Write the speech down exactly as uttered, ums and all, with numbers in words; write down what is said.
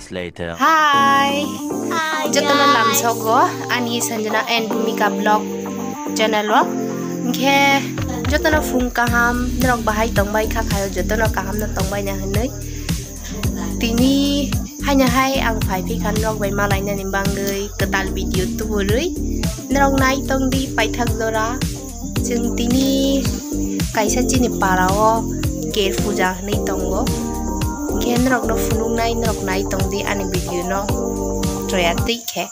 Later. Hi. Hi, jotono guys. Lamsogo ani Sanjana and Bhumika vlog channel o. Hingkhe jotono phung kaham, norok bahai tongbai kha khayo, jotono kaham no tongbai na hinwi. Tini haino hai ang phai phi kha norok bai malainani bangwi kwtal video tuburwi. Norok nai tong di paithak jora. Chwng tini kaisa chini para o Ker puja hinwi tongo. Hingkhe norokno phunuknai, norok nai tong di ani video no choya twi khe.